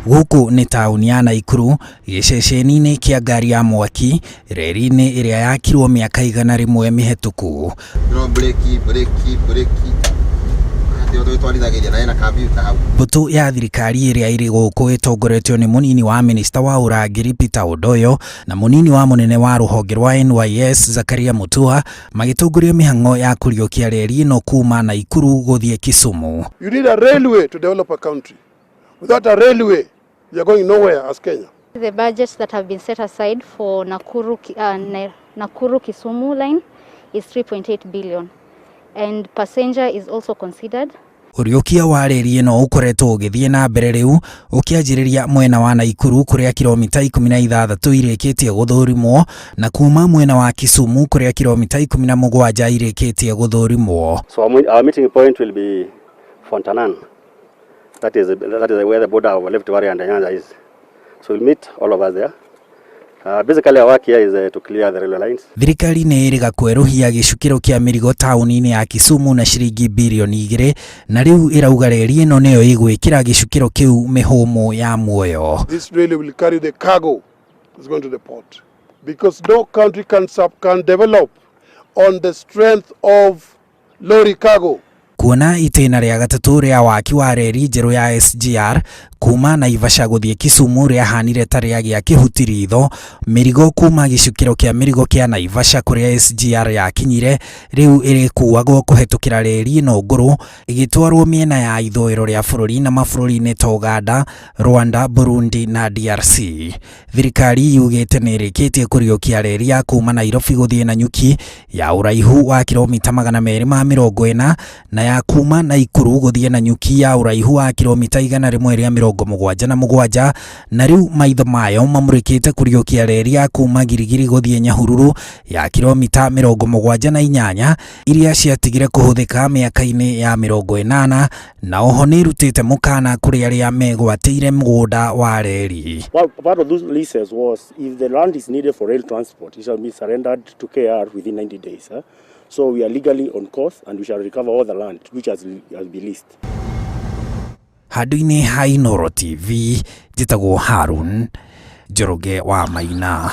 Gũkũ nĩ taũni ya Naikuru, gĩceceni-inĩ kĩa ngari ya mwaki, reri-inĩ ĩrĩa yakirwo mĩaka 100 mĩhetũku. No breki, breki, breki. Atĩ tũgĩtwarithagĩria na ena kambiuta hau. Mbũtũ ya thirikari ĩrĩa ĩrĩ gũkũ ĩtongoretio nĩ mũnini wa minista wa ũrangĩri Peter Odoyo na mũnini wa mũnene wa rũhonge rwa NYS Zakaria Mutua magĩtongoria mĩhang'o ya kũriũkia reri ĩno kuma Naikuru gũthiĩ Kisumu. You need a railway to develop a country. Without a railway, you are going nowhere as Kenya. The budgets that have been set aside for Nakuru Kisumu line is 3.8 billion, and passenger is also considered. Ũriũkia wa reri ĩno ũkoretwo ũgĩthiĩ na mbere rĩu ũkĩanjĩrĩria mwena wa Naikuru kũrĩa kilomita 16 irĩkĩtie gũthũrimwo na kuma mwena wa Kisumu kũrĩa kilomita 17 irĩkĩtie gũthũrimwo. So our meeting point will be Fontanan. That is where the border of Left Valley and Nyanza is. So we'll meet all of us there. Basically our work here is to clear the railway lines. Thirikari nĩ ĩrĩga kwerũhia gĩcukĩro kĩa mĩrigo taũni-inĩ ya Kisumu na ciringi birioni 2 na rĩu ĩrauga reri ĩno nĩyo ĩgwĩkĩra gĩcukĩro kĩu mĩhũmũ ya muoyo. This railway will carry the cargo that's going to the port. Because no country can develop on the strength of lorry cargo. Kuona itĩna rĩa gatatũ rĩa waki wa reri njerũ ya SGR kuma Naivasha gũthiĩ Kisumu rĩahanire ta rĩagĩa kĩhuti ritho, mĩrigo kuma gĩcukĩro kĩa mĩrigo kĩa Naivasha kũrĩa SGR yakinyire rĩu ĩrĩkuagwo kũhetũkĩra reri ĩno ngũrũ ĩgĩtwarwo mĩena ya ithũĩro rĩa bũrũri na mabũrũri-inĩ ta Uganda, Rwanda, Burundi na DRC. Thirikari yugĩte nĩ ĩrĩkĩtie kũriũkia reri ya kuma Nairobi gũthiĩ Nanyuki ya ũraihu wa kilomita 240 na ya kuma Naikuru gũthiĩ Nanyuki ya ũraihu wa kilomita 177, na rĩu maitho mayo mamũrĩkĩte kũriũkia reri ya kuma Girigiri gũthiĩ Nyahururu ya kilomita 78 iria ciatigire kũhũthĩka mĩaka-inĩ ya 80, na oho nĩ ĩrutĩte mũkana kũrĩ arĩa megwatĩire mũgũnda wa reri. Well, part of those leases was if the land is needed for rail transport, it shall be surrendered to KAR within 90 days. Huh? So we are legally on course and we shall recover all the land which has been leased. Handũ-inĩ ha Inooro TV, njĩtagwo Harun Njoroge wa Maina.